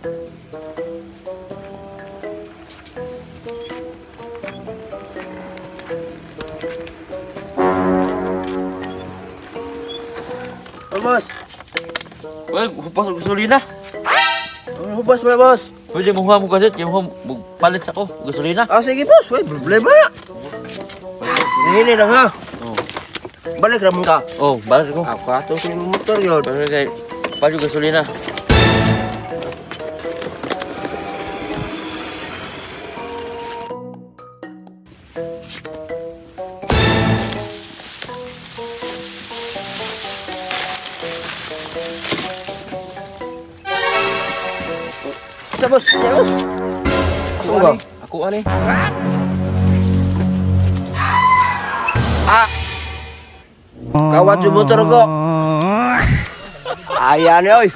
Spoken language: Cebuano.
Oh, boss. Well, hupas og gasolina. Ano hubas mo na, boss? Pwede mo huwa mo kasit, kaya mo palit sa ko gasolina. Ah, sige, boss. Wey, problema na. Hihini lang, ha? Oh. Balik ra mo ka. Oh, balik ko. Ako ato sa imong motor yun. Balik kay palit gasolina. Sa boss, ya, boss. Ako ba? Ako ani. Ah. Kawat yung motor ko. Ayan, oy.